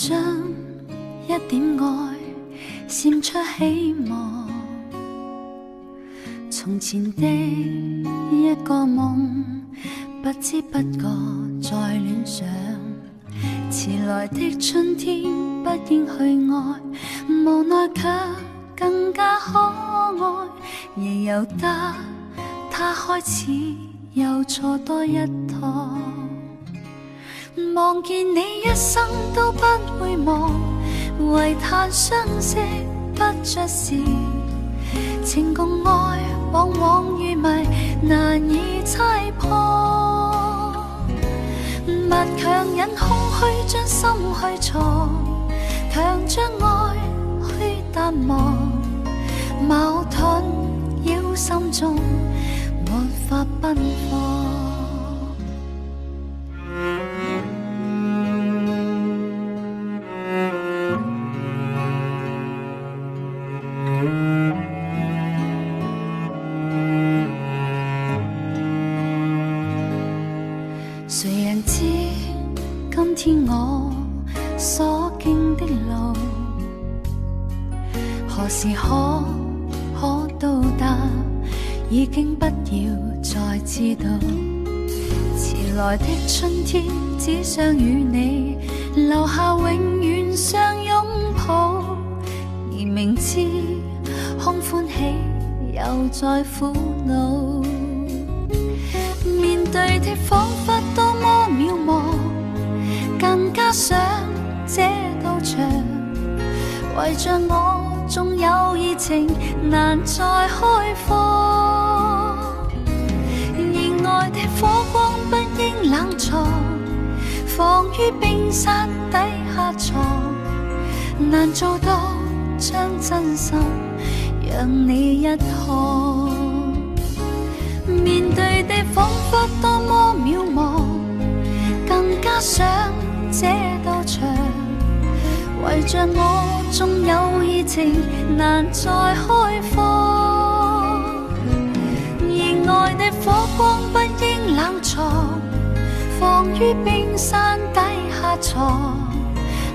將一點愛閃出希望。從前的一個夢，不知不覺再戀上。遲來的春天不應去愛，無奈卻更加可愛。亦由得他開始又錯多一趟。望見你一生都不會忘，唯嘆相識不着時，情共愛往往如謎，難以猜破。勿強忍空虛將心去藏，強將愛去淡忘，矛盾擾心中，沒法奔放。誰人知今天我所經的路，何時可可到達？已經不要再知道。遲來的春天，只想與你留下永遠相擁抱，而明知空歡喜又再苦惱。面對的彷彿多麼渺茫，更加想這道牆，圍着我縱有熱情難再開放。熱愛的火光不應冷藏，放於冰山底下藏，難做到將真心讓你一看。面對的彷彿多麼渺茫，更加想這道牆，圍着我縱有熱情難再開放。熱愛的火光不應冷藏，放於冰山底下藏，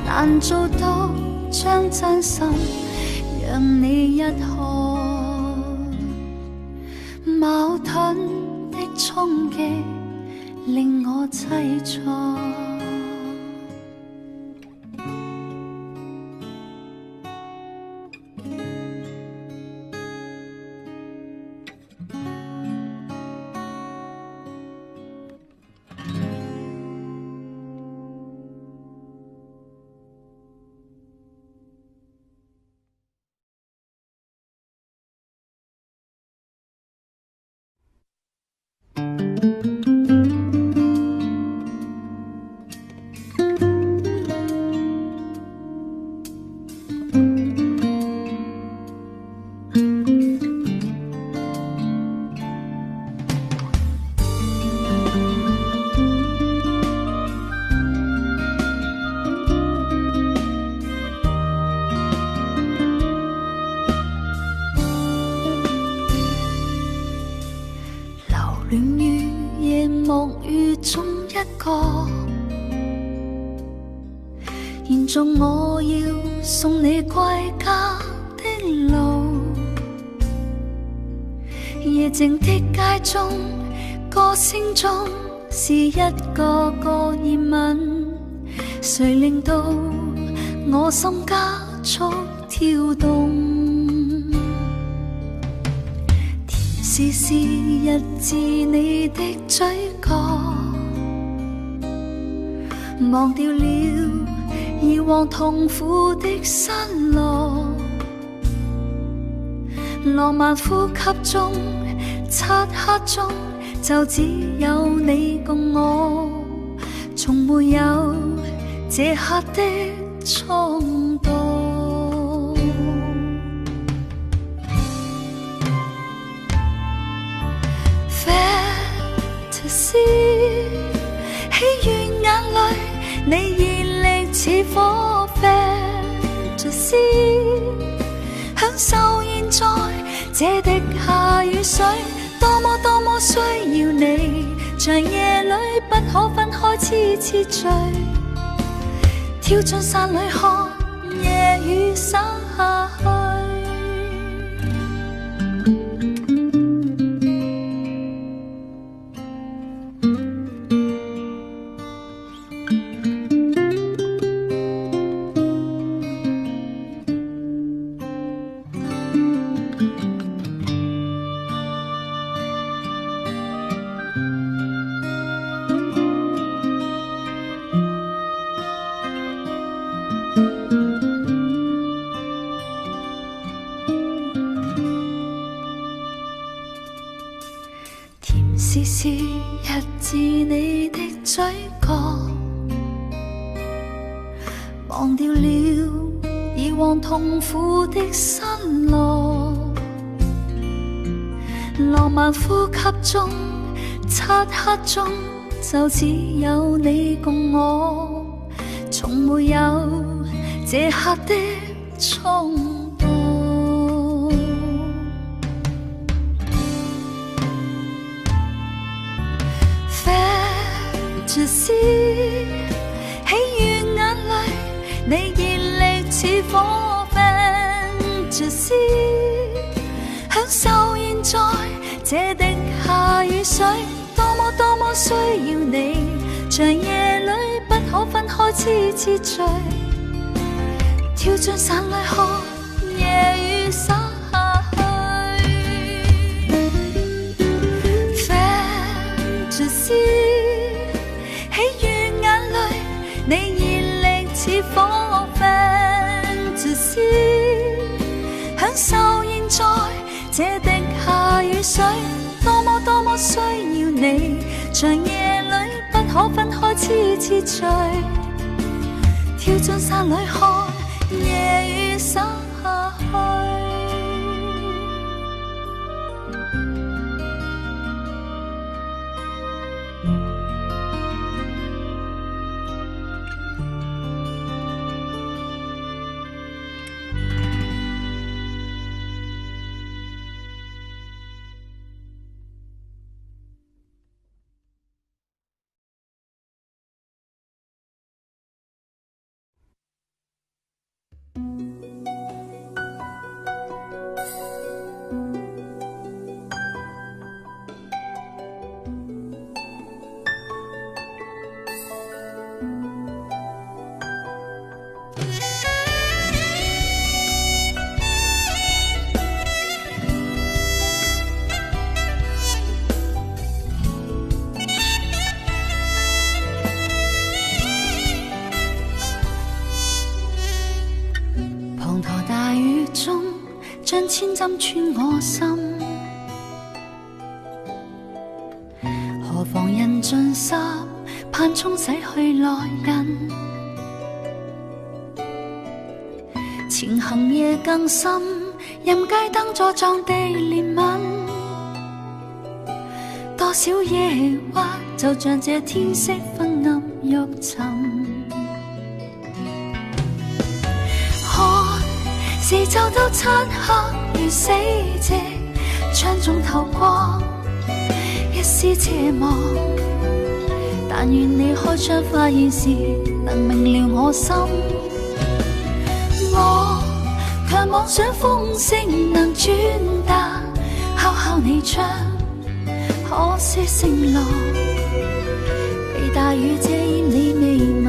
難做到將真心讓你一看。矛盾的衝擊令我凄愴。留戀於夜幕雨中一個，延續我要送你歸家的路。夜靜的街中，歌聲中是一個個疑問，誰令到我心加速跳動？甜絲絲溢自你的嘴角，忘掉了以往痛苦的失落。浪漫呼吸中，漆黑中，就只有你共我，從沒有這刻的衝動。Fantasy，喜悅眼淚，你熱力似火。Fantasy，享受現在這滴下雨水，多麼多麼需要你，長夜裏不可分開，痴痴醉。甜跳進傘裏看夜雨灑下去。甜絲絲溢自你的嘴角，忘掉了以往痛苦的失落。浪漫呼吸中，漆黑中，就只有你共我，從沒有這刻的衝動。Fantasy，喜悅眼淚，你熱力似火。Fantasy，享受現在這滴下雨水，多麼多麼需要你，長夜裏不可分開痴痴醉，跳進傘裏看夜雨灑下去。Fantasy，喜悅眼淚，你熱力似火。Fantasy，享受現在這滴下雨水，多麼多麼需要你，長夜裏不可分開痴痴醉，跳進傘裏看夜雨灑下去。滂沱大雨中，像千針穿我心。何妨人盡濕，盼沖洗去內印。前行夜更深，任街燈阻撞地憐憫。多少抑鬱，就像這天色昏暗欲沉。看四周都漆黑如死寂，窗中透光一絲奢望。但願你開窗發現時，能明了我心。我卻妄想風聲能轉達，敲敲你窗，可說聲落，被大雨遮掩你未聞。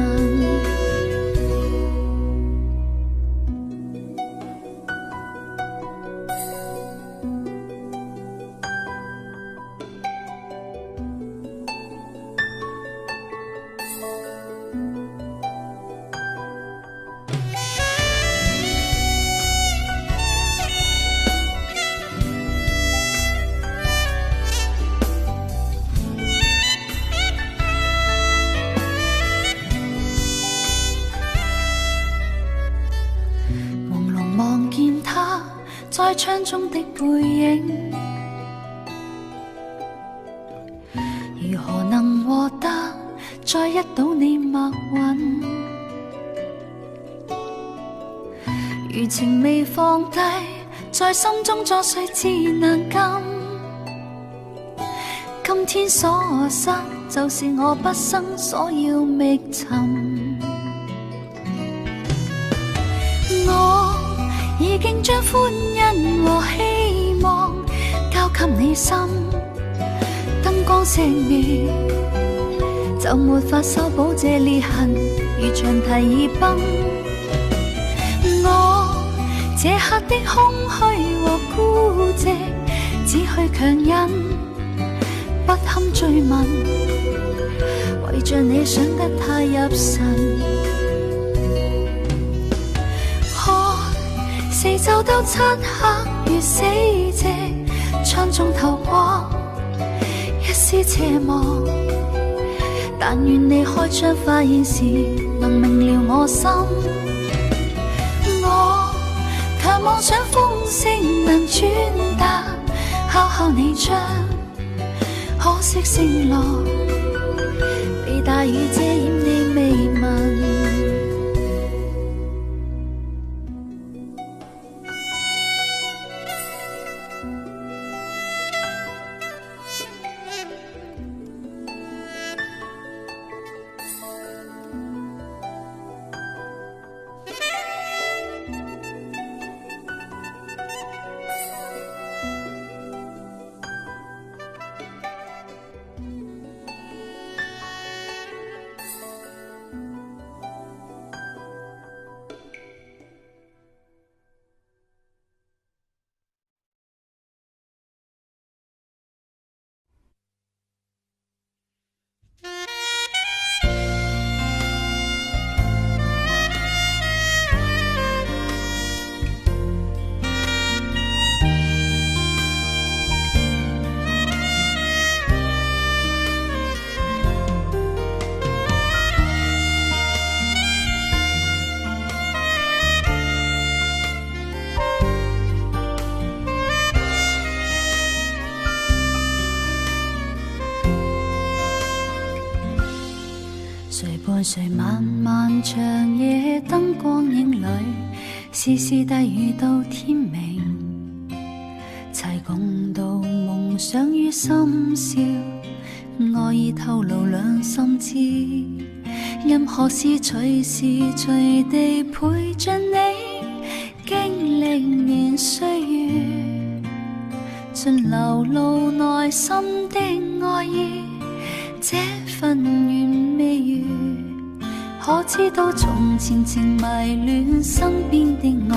朦朧望見他在窗中的背影，如何能獲得再一睹你墨韻？餘情未放低，在心中作祟至難禁。今天所失，就是我畢生所要覓尋。經將歡欣和希望交給你心，燈光熄滅，就沒法修補這裂痕，如牆堤已崩。我這刻的空虛和孤寂，只去強忍，不堪追問，為着你想得太入神。看四周都漆黑如死寂，窗中透過一絲奢望。但願你開窗發現時，能明了我心。我卻妄想風聲能傳達，敲敲你窗，可惜聲浪被大雨遮掩你未聞。誰伴誰漫漫長夜，燈光影裏，絲絲低語到天明，齊共度夢想於深宵，愛意透露兩心知，任何事隨時隨地陪着你，經歷年歲月，盡流露內心的愛意，這份緣未完。可知道從前情迷戀身邊的愛，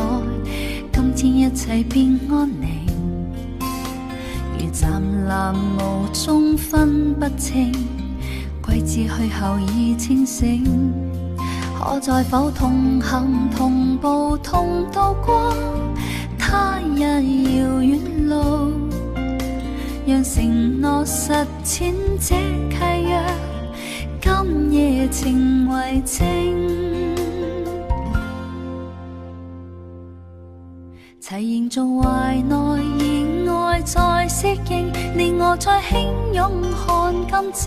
今天一切變安寧。如湛藍霧中分不清，季節去後已清醒。可再否同行同步同渡過他日遙遠路，讓承諾實踐這契約。今夜情為證，齊營造懷內熱愛再適應，你我再輕擁看今夕，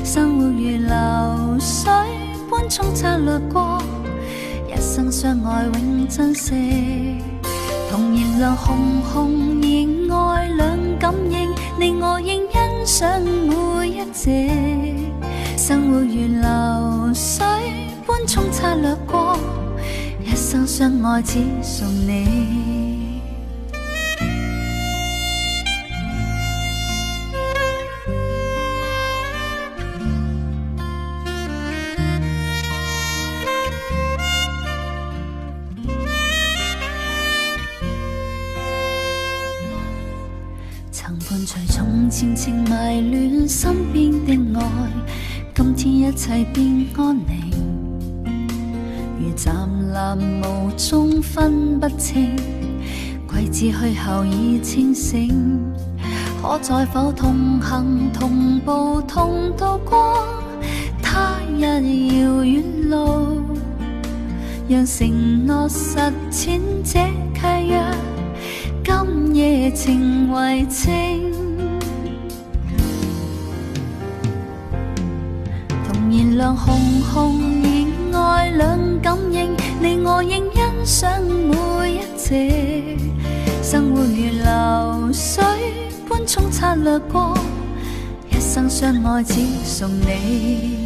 生活如流水般沖刷掠過，一生相愛永珍惜。同燃亮熊熊熱愛兩感應，你我應欣賞每一夕。生活如流水般沖刷掠過，一生相愛只屬你。曾伴隨從前情迷戀身邊的愛，今天一切變安寧。如湛藍霧中分不清，季節去後已清醒。可再否同行同步同渡過他日遙遠路，讓承諾實踐這契約，今夜情為證。同燃亮熊熊熱愛兩感應，你我應欣賞每一夕。生活如流水般沖刷掠過，一生相愛只屬你。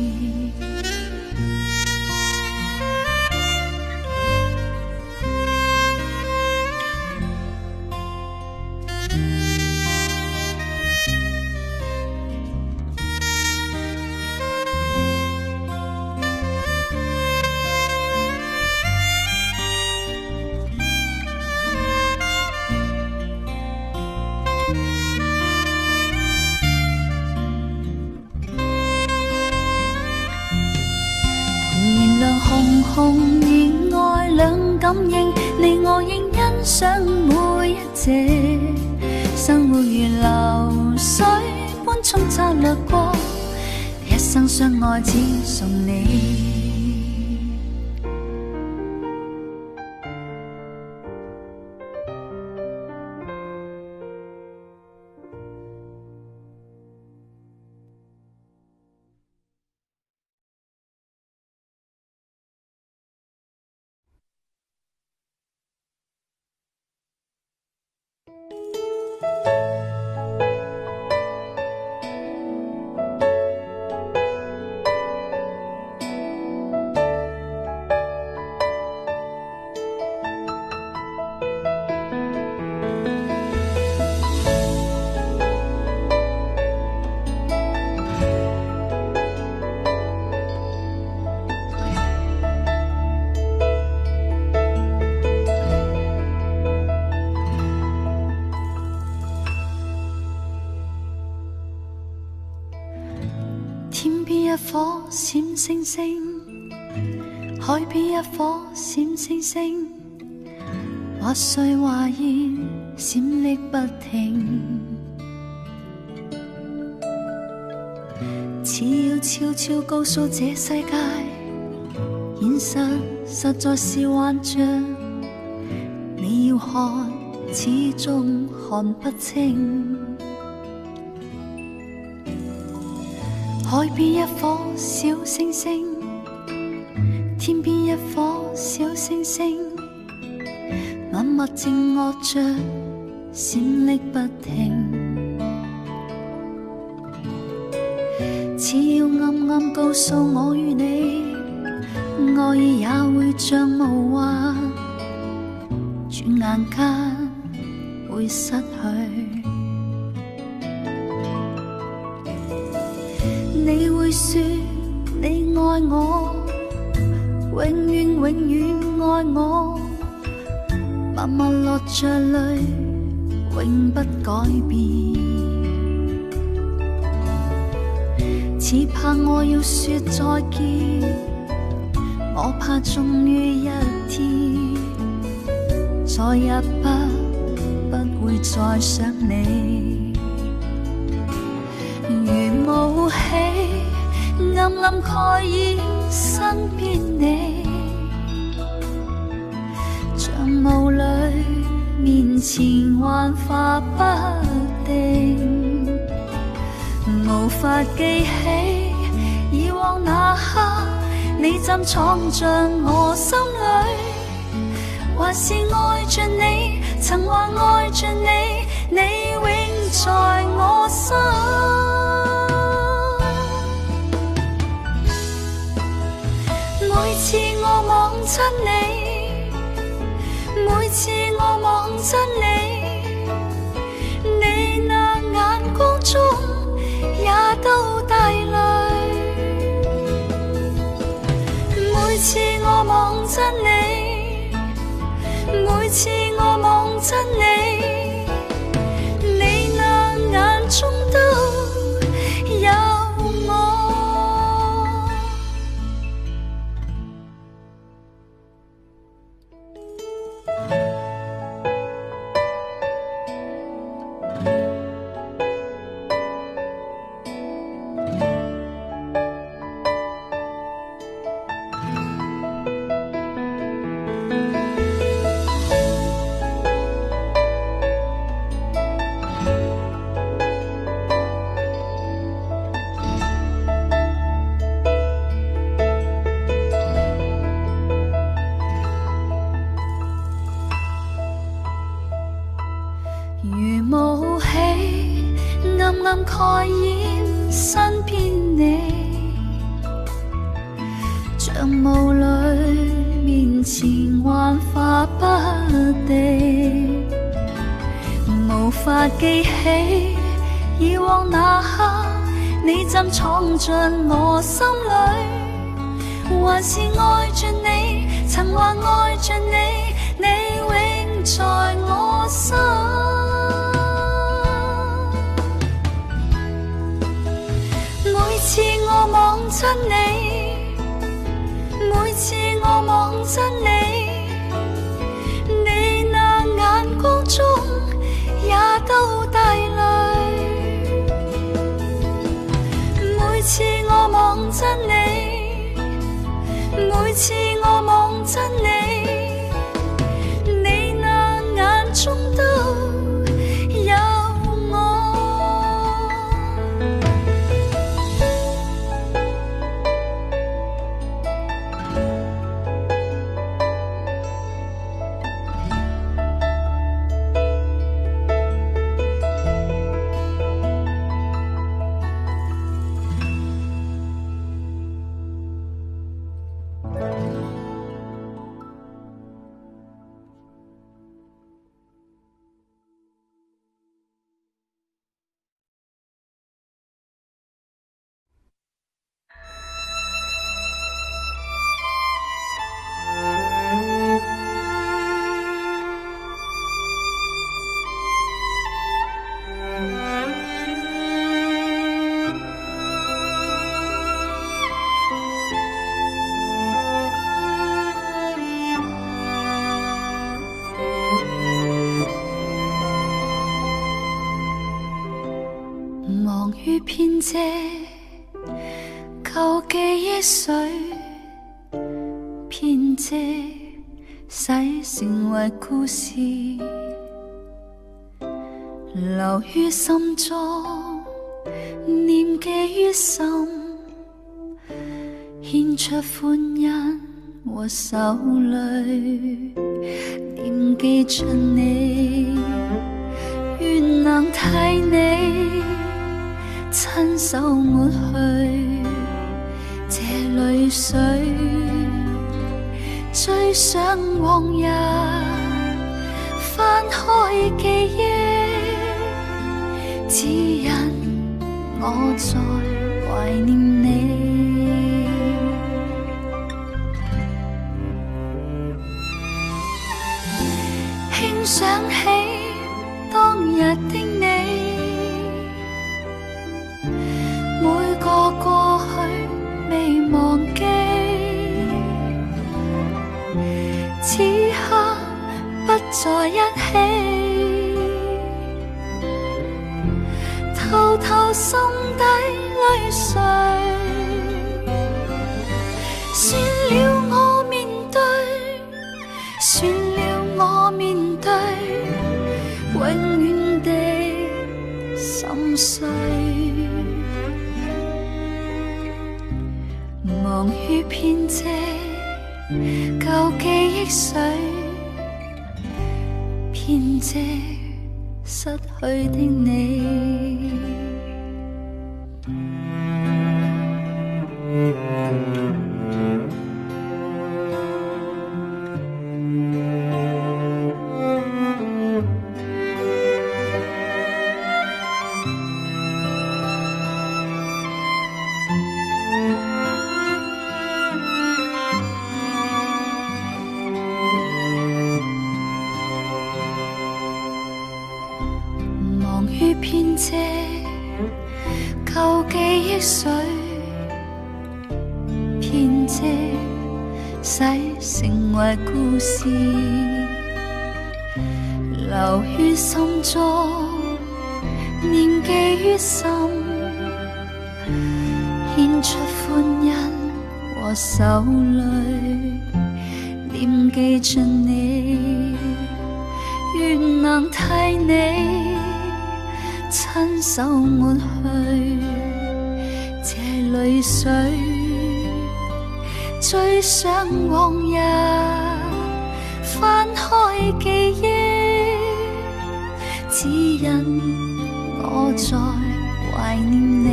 感應，你我應欣賞每一節。生活如流水般沖刷掠過，一生相愛只屬你。天邊一顆閃星星，海邊一顆閃星星，或睡或現，閃爍不停。似要悄悄告訴這世界，現實實在是幻象，你要看，始終看不清。海邊一顆小星星，天邊一顆小星星，默默靜臥着，閃爍不停。似要暗暗告訴我與你，愛意也會像霧幻，轉眼間會失去。你會說你愛我，永遠永遠愛我，默默落着淚，永不改變。只怕我要說再見，我怕終於一天，再也不會再想你。如霧起，暗暗蓋掩身邊你，像霧裏面前幻化不定，無法記起以往那刻，你怎闖進我心裏，還是愛着你，曾話愛着你，你永在我心。每次我望親你，每次我望親你，你那眼光中也都帶淚。每次我望親你，每次我望親你，你那眼中都有我。如霧起，暗暗蓋掩身邊你，像霧裏面前幻化不定，無法記起以往那刻，你怎闖進我心裏，還是愛着你，曾話愛着你，你永在我心。每次我望親你，每次我望親你，編織舊記憶水，編織使成為故事，留於心中，念記於心，獻出歡欣和愁淚，念記着你，願能替你親手抹去這淚水，追想往日，翻開記憶，只因我在懷念你。輕想起當日的你，每個過去未忘記，此刻不在一起，偷偷心底淚垂。算了，我面對，算了，我面對，永遠的心碎。忙於編織舊記憶碎，編織失去的你。忙於編織舊記憶碎，編織使成為故事，留於心中，念記於心，獻出歡欣和愁淚，念記着你，願能替你親手抹去這淚水，追想往日，翻開記憶，只因我在懷念你。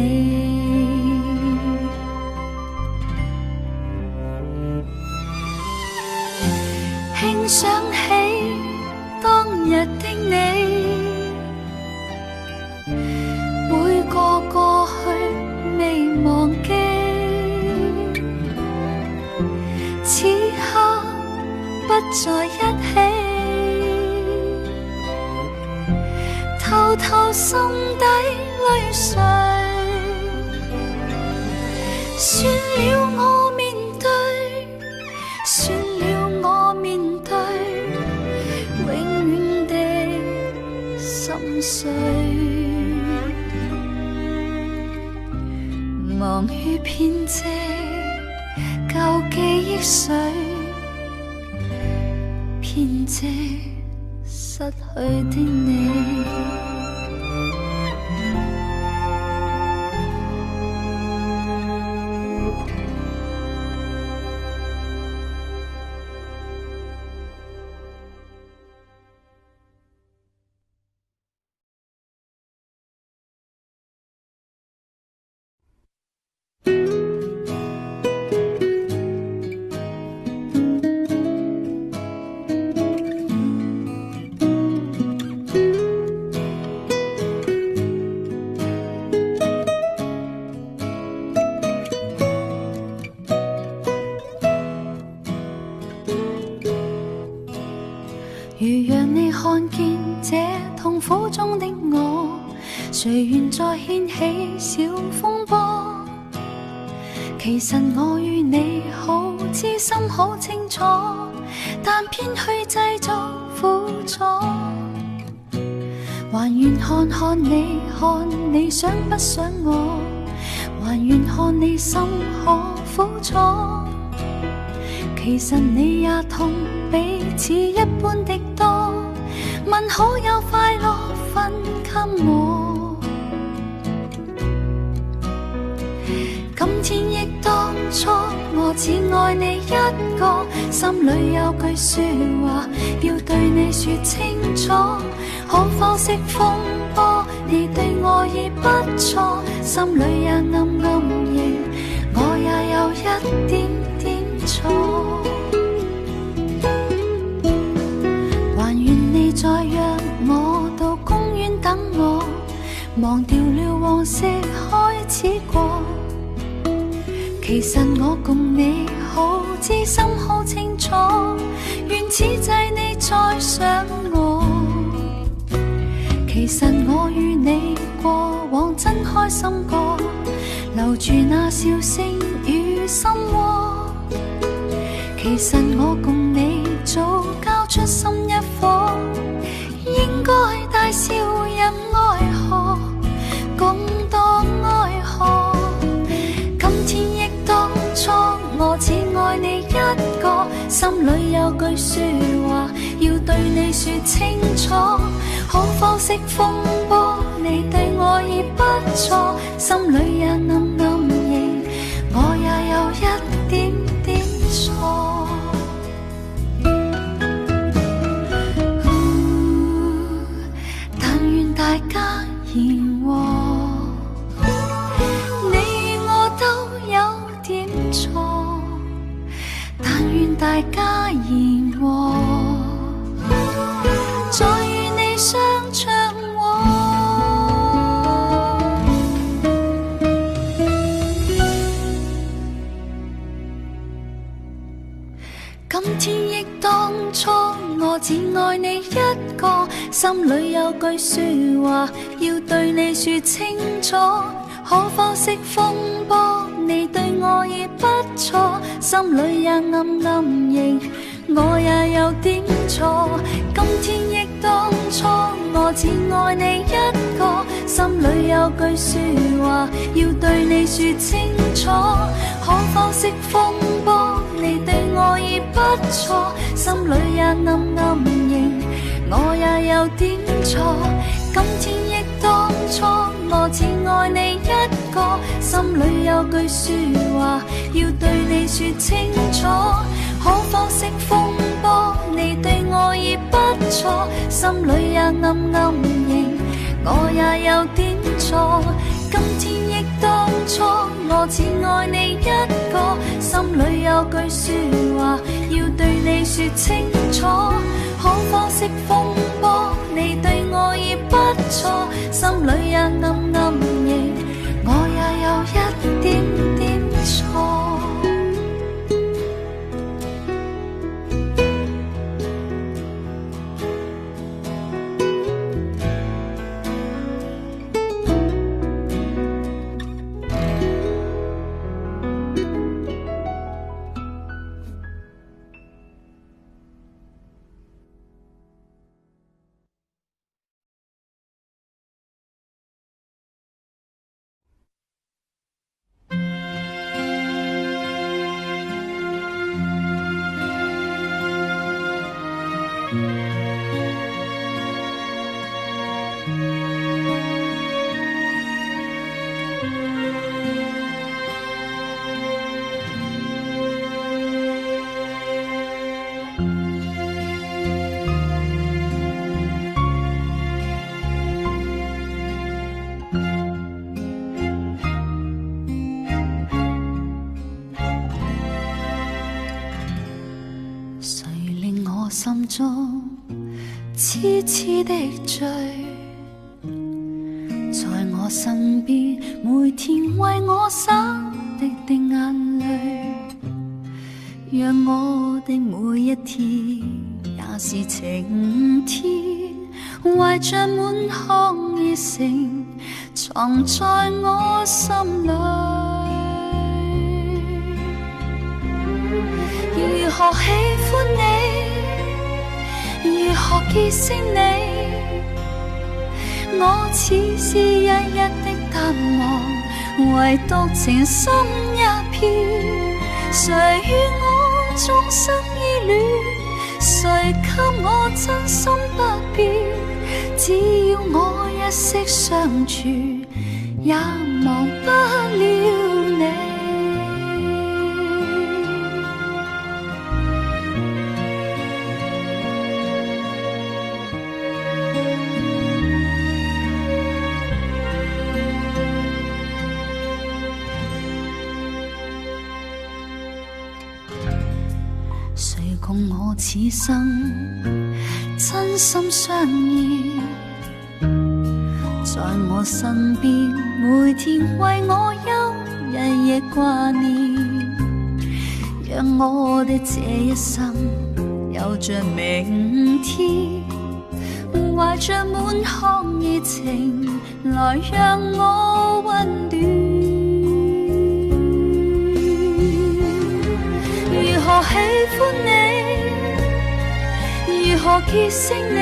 輕想起當日的你，每個過去未忘記，此刻不在一起，偷偷心底淚垂。算了，我面對，算了，我面對，永遠的心碎。忙於編織舊記憶碎，編織失去的你。如讓你看見這痛苦中的我，誰願再掀起小風波？其實我與你好知心好清楚，但偏去製造苦楚。還願看看你，看你想不想我，還願看你心可苦楚。其實你也痛彼此一般的多，問可有快樂分給我？今天憶當初，我只愛你一個，心裏有句說話要對你說清楚。可否息風波？你對我已不錯，心裏也暗暗認，我也有一點點錯。還願你再約我到公園等我，忘掉了往昔開始過。其實我共你好知心好清楚，願此際你再想我。其實我與你過往真開心過，留住那笑聲與心窩。其實我共你早交出心一顆，應該大笑任愛河，共度愛河。今天憶當初，我只愛你一個，心裏有句說話要對你說清楚。可否息風波？你對我已不錯，心裏也暗暗認，我也有一點點錯。但願大家言和，你與我都有點錯，但願大家言和，再與你相唱和。今天憶當初，我只愛你一個，心裏有句說話要對你說清楚。可否息風波？你對我已不錯，心裏也暗暗認，我也有點錯。今天憶當初，我只愛你一個，心裏有句說話要對你說清楚。可否息風波？你對我已不錯，心裏也暗暗認，我也有點錯。今天憶當初，我只愛你一個，心裏有句說話要對你說清楚。可否息風波？你對我已不錯，心裏也暗暗認，我也有點錯。今天憶當初，我只愛你一個，心裏有句說話要對你說清楚。可否息風波？你對我已不錯，心裏也暗暗認，我也有一點點錯。誰令我心中痴痴的醉，在我身邊每天為我灑滴滴眼淚，讓我的每一天也是晴天，懷着滿腔熱誠藏在我心裏。如何喜歡你，如何結識你，我似是日日的淡忘，唯獨情深一片。誰與我終生依戀？誰給我真心不變？只要我一息尚存，也忘不了你。誰共我此生真心相依，在我身邊，每天為我憂，日夜掛念，讓我的這一生有着明天，懷着滿腔熱情來讓我溫暖。如何喜歡你？如何結識你？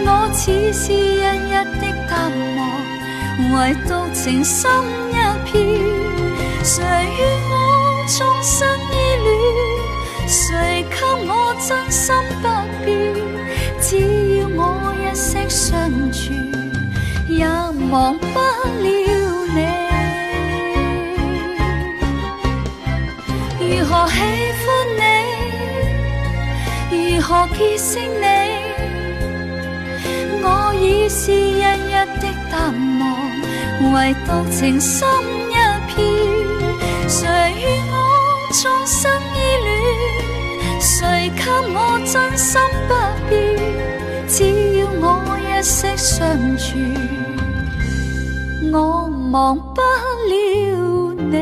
我似是日日的淡忘，唯獨情深一片。誰與我終生依戀？誰給我真心不變？只要我一息尚存，也忘不了你。如何喜歡你？如何結識你？我已是日日的淡忘，唯獨情深一片。誰與我終生依戀？誰給我真心不變？只要我一息尚存，我忘不了你。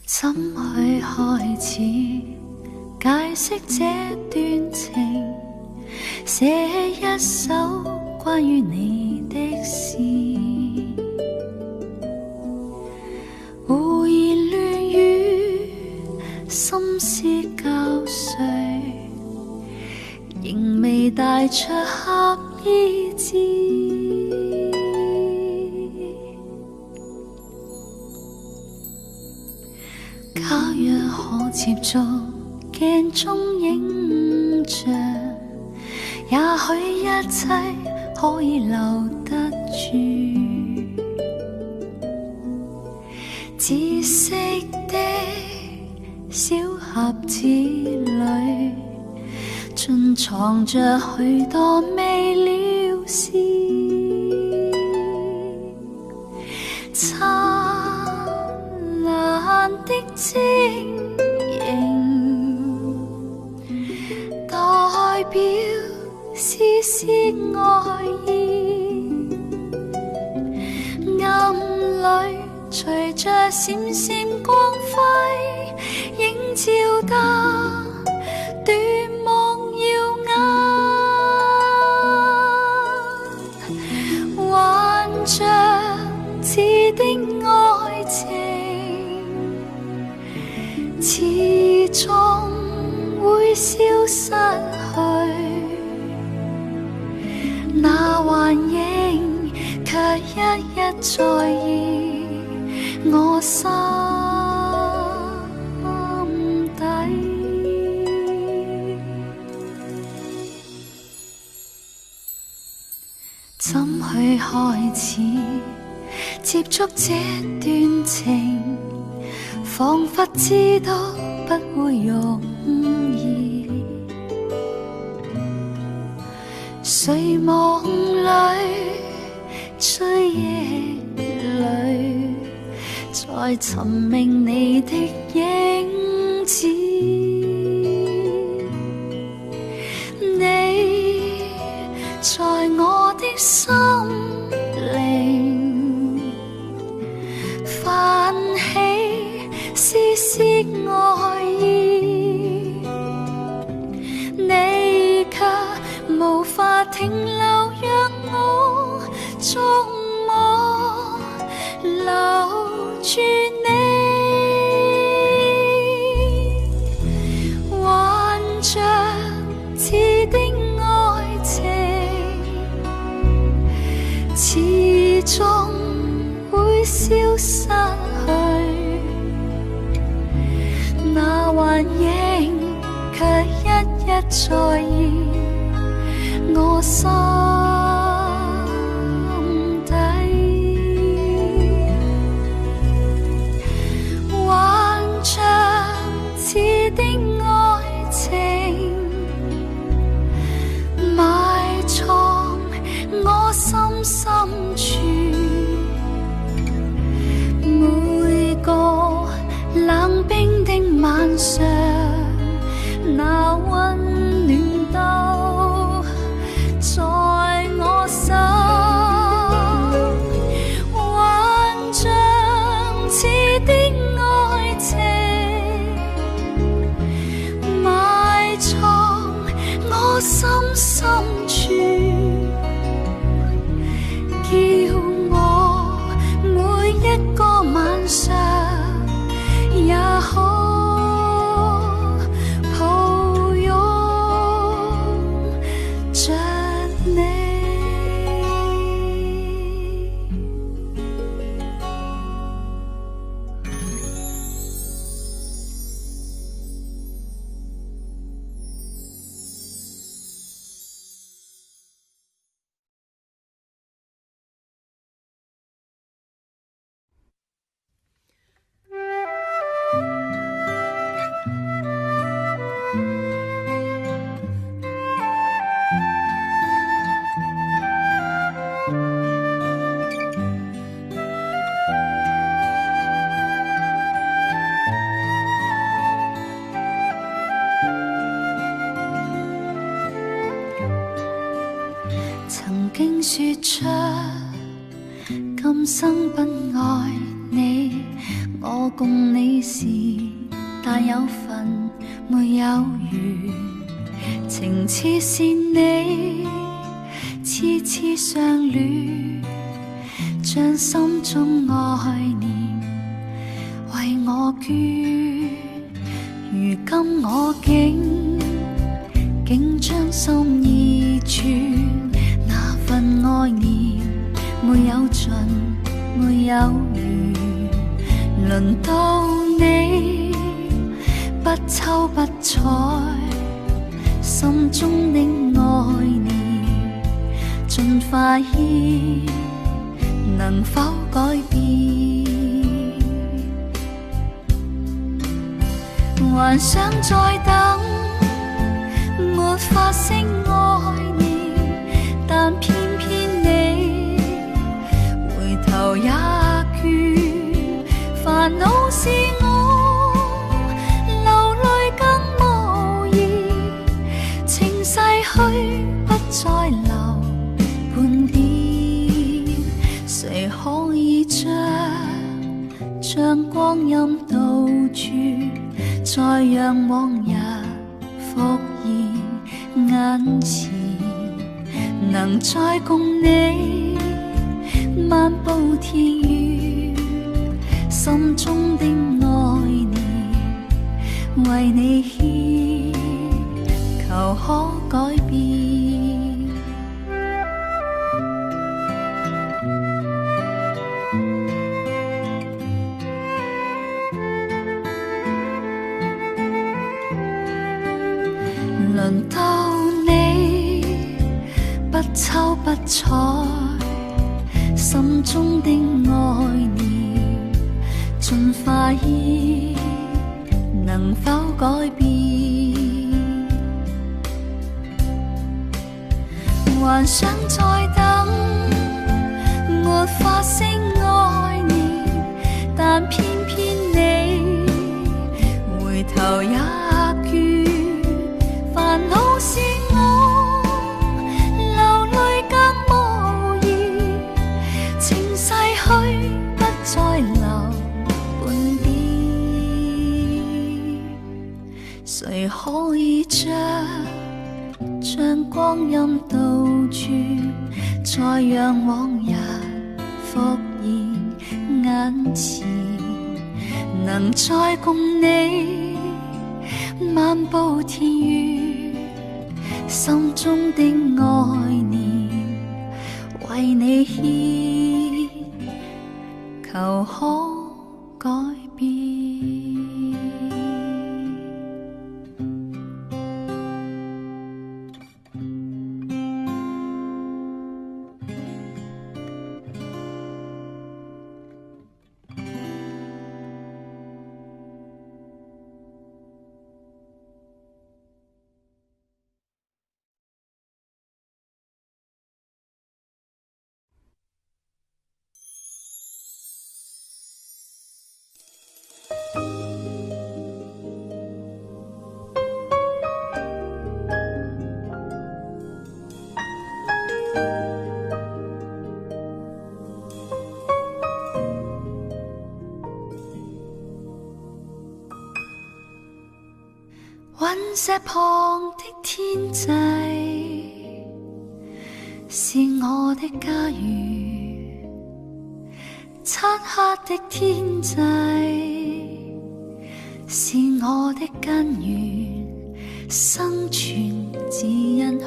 怎去開始解釋這段情？寫一首關於你的詩，胡言亂語，心思攪碎，仍未帶出合意志。假若可接觸鏡中影像，也許一切可以留得住。紫色的小盒子裏，盡藏着許多未了事。燦爛的晶瑩，代表絲絲愛意，暗裏隨着閃閃光輝，映照得奪目耀眼，幻象似的愛情，始終會消失去。那幻一一再現我心底。怎去開始接觸這段情？彷彿知道不會容易。睡夢裏，追憶裏，在尋覓你的影子。你在我的心靈泛起絲絲愛意，你卻無法停留，讓我觸摸留住你。幻象似的愛情，始終會消失去，那幻影卻一一再現我心底。幻象似的愛情，埋藏我心深處，每個冷冰的晚上，那溫暖都在我心。幻象似的愛情，埋藏我心深處，叫我每一個晚上也可抱擁着你。曾經說出今生不愛你，我共你是但有份沒有緣，情痴是你痴痴相戀，將心中愛念為我捐。如今我竟竟將心意轉，那份愛念沒有盡，沒有完。輪到你不抽不睬，心中的愛念盡化煙，能否改變？還想再等，沒法釋愛念，但偏偏你回頭也倦，煩惱是我流淚更無言，情逝去不再留半點，誰可以將光陰倒轉，再讓往日復現眼前，能再共你漫步田園，心中的愛念為你牽，求可改變。輪到你不瞅不睬，心中的愛念，盡化煙，能否改變？還想再等，沒法聲愛念，但偏偏你回頭也倦，煩惱是我流淚更無言，情逝去不再留半點，誰可以將光陰倒轉，再讓往日復現眼前，能再共你漫步田園，心中的愛念為你獻，求可改變。隕石旁的天際是我的家園，漆黑的天際是我的根源，生存只因可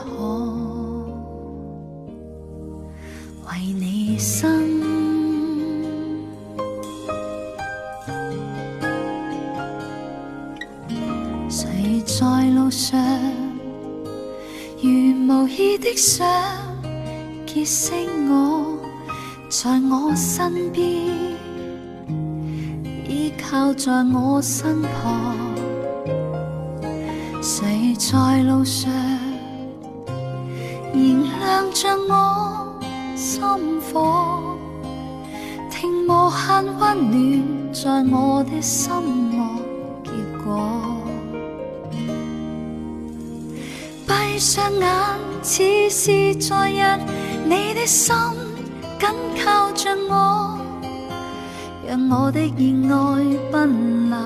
為你生。誰在路上如無意的想結識我，在我身邊，依靠在我身旁。誰在路上燃亮着我心火，聽無限溫暖在我的心窩結果。閉上眼，似是在日，你的心緊靠着我，讓我的熱愛奔流，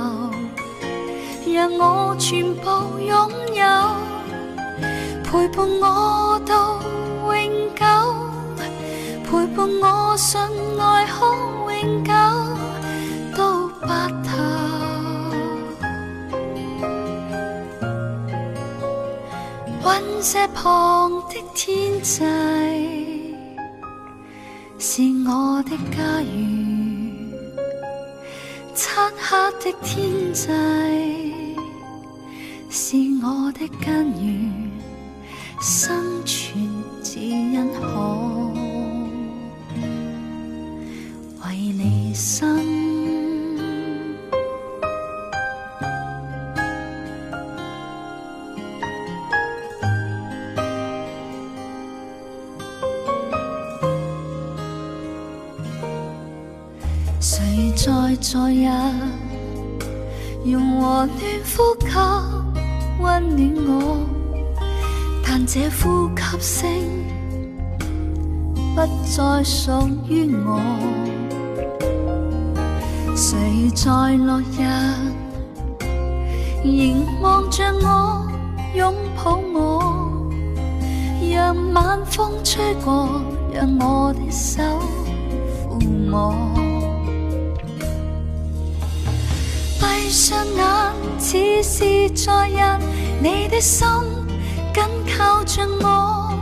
讓我全部擁有，陪伴我到永久，陪伴我信愛可永久到白頭。隕石旁的天際是我的家園，漆黑的天際是我的根源，生存只因可為你生。誰在昨日用和暖呼吸溫暖我，但這呼吸聲不再屬於我。誰在落日凝望着我，擁抱我，讓晚風吹過，讓我的手撫摸。閉上眼，似是在日，你的心緊靠着我，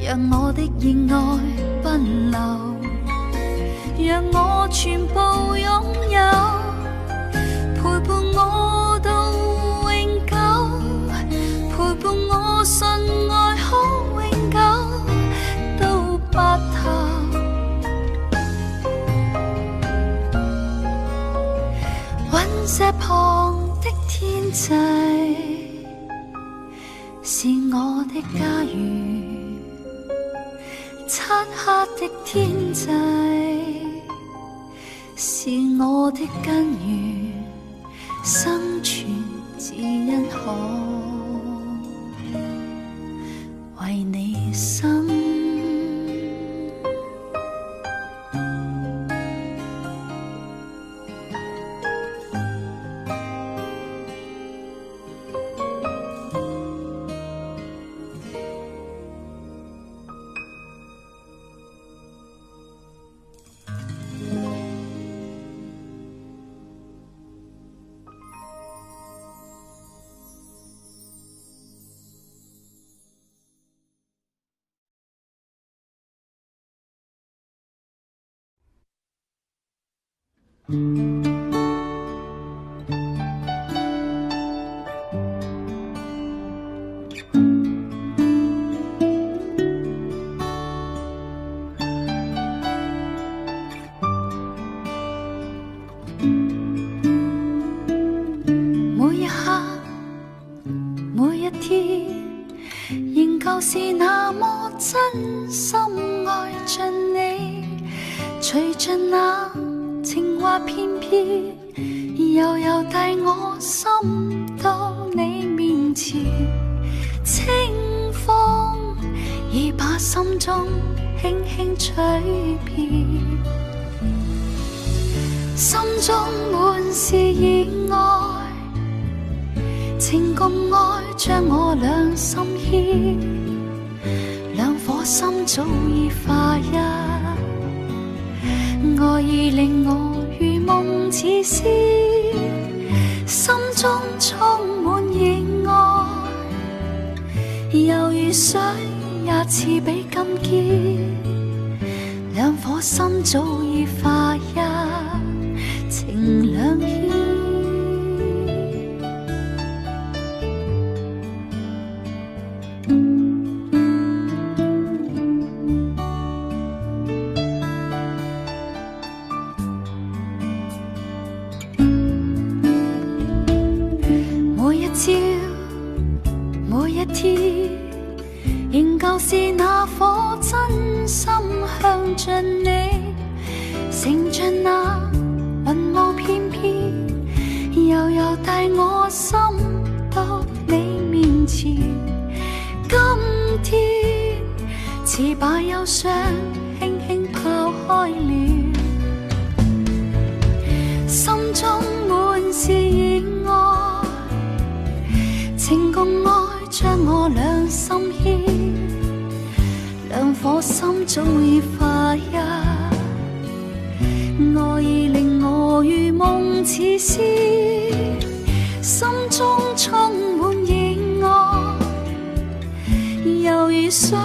讓我的熱愛奔流，讓我全部擁有，陪伴我到永久，陪這旁的天際是我的家園，漆黑的天際是我的根源，生存只因可為你生。每一刻，每一天，仍舊是那麼真心愛着你，隨着那情話片片，悠悠帶我心到你面前，清風已把心中輕輕吹遍，心中滿是熱愛，情共愛將我倆心牽，兩顆心早已化一，愛意令我如夢似仙，心中充滿熱愛，猶如水也似比金堅，兩顆心早已化一，情兩牽。每一朝，每一天，仍舊是那顆真心向着你，乘着那雲霧片片，悠悠帶我心到你面前。今天似把憂傷輕輕拋開了，心中滿是熱愛，情共愛將我倆心牽，兩顆心早已化一，愛意令我如夢似仙，心中充滿熱愛，猶如水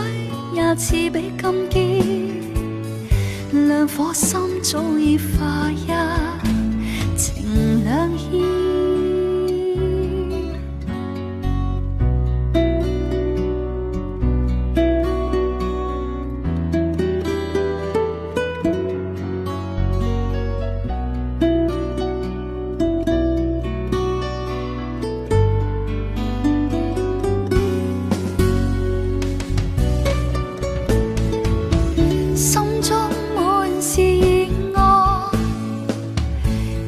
也似比金堅，兩顆心早已化一，情兩牽。心中滿是熱愛，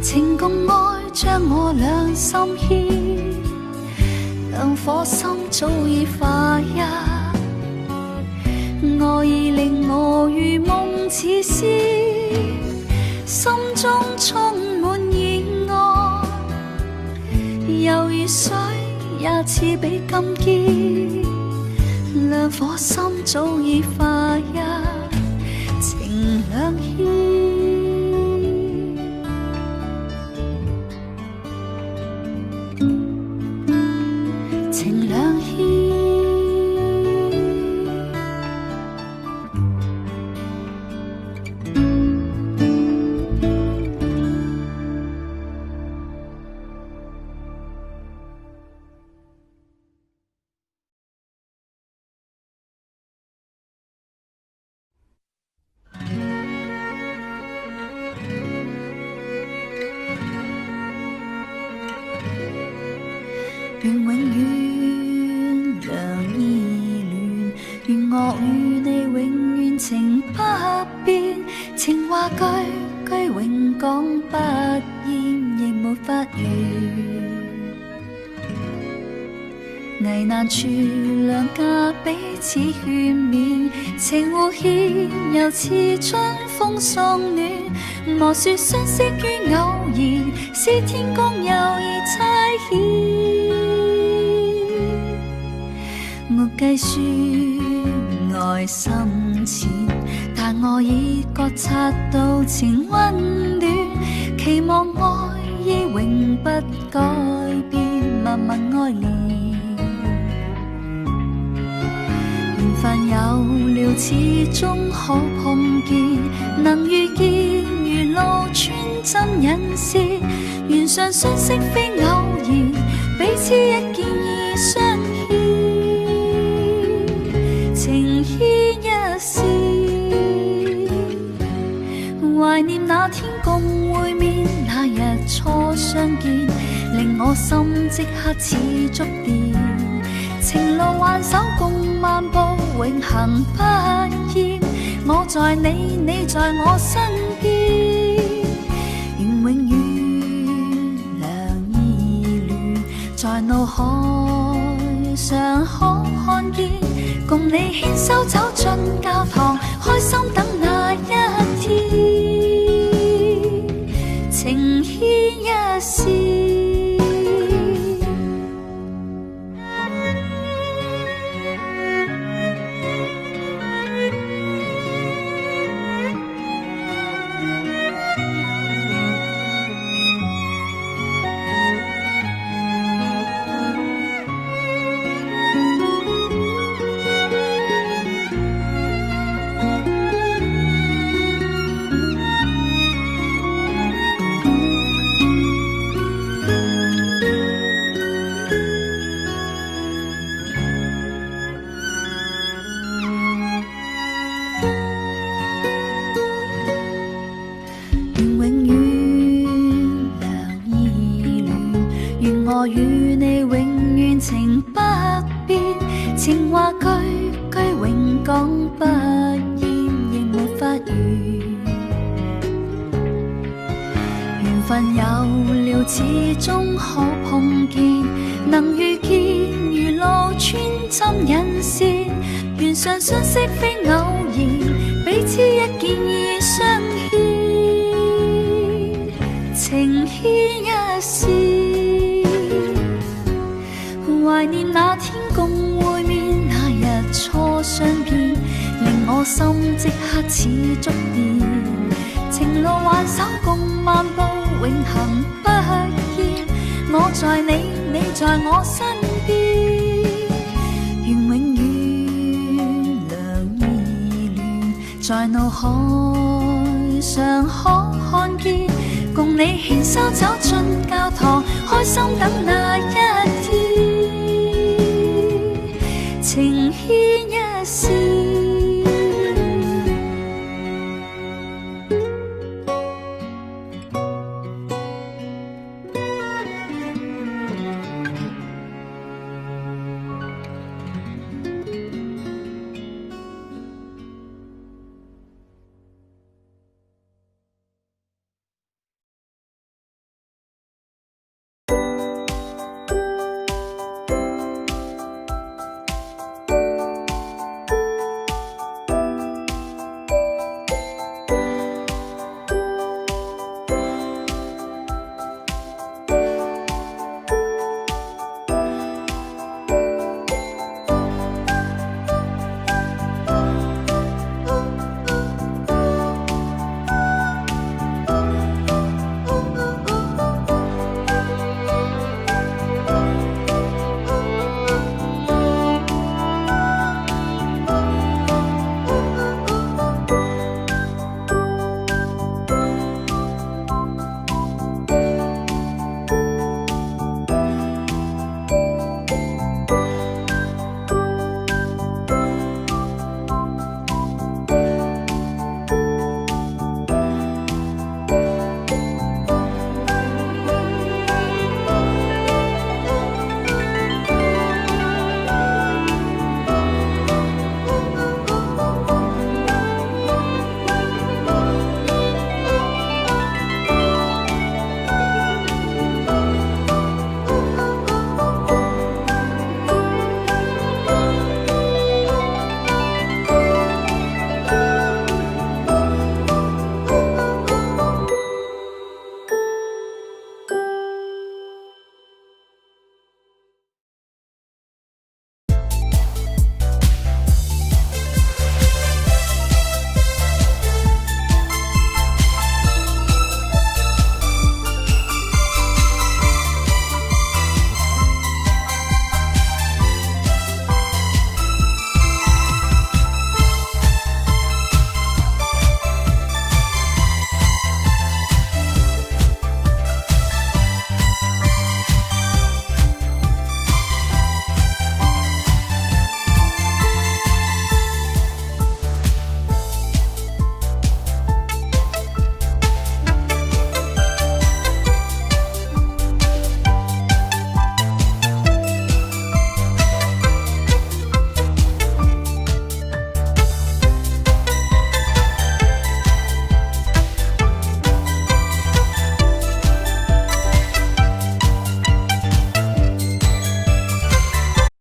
情共愛將我倆心牽，兩顆心早已化一，愛意令我如夢似仙，心中充滿熱愛，猶如水也似比金堅，兩顆心早已化一，情兩牽。情兩牽。我與你永遠情不變，情話句句永講不厭，亦沒法完。危難處兩家彼此勸勉，情互牽猶似春風送暖。莫說相識於偶然，是天公有意差遣。沒計算愛深淺，但我已覺察到情溫暖，期望愛意永不改變，默默愛戀。緣分有了，始終可碰見，能遇見如路穿針引線，緣上相識非偶然，彼此一見已相牽，情牽一線。懷念那天共會面，那日初相見，令我心即刻似觸電。情路挽手共漫步，永恆不厭。我在你，你在我身邊，願永遠兩依戀，在腦海常可看見，共你牽手走進教堂，開心等那一天，情牽一線。願永遠兩依戀，願我與你永遠情不變，情話句句永講不厭，亦沒法完。緣分有了，始終可碰見，能遇見如路穿針引線，緣上相識非偶然，彼此一見已相牽，情牽一線。懷念那天共會面，那日初相見，令我心即刻似觸電。情路挽手共漫步，永恆不厭。我在你，你在我身邊，願永遠兩依戀，在腦海常可看見，共你牽手走進教堂，開心等那一天，情牽一線。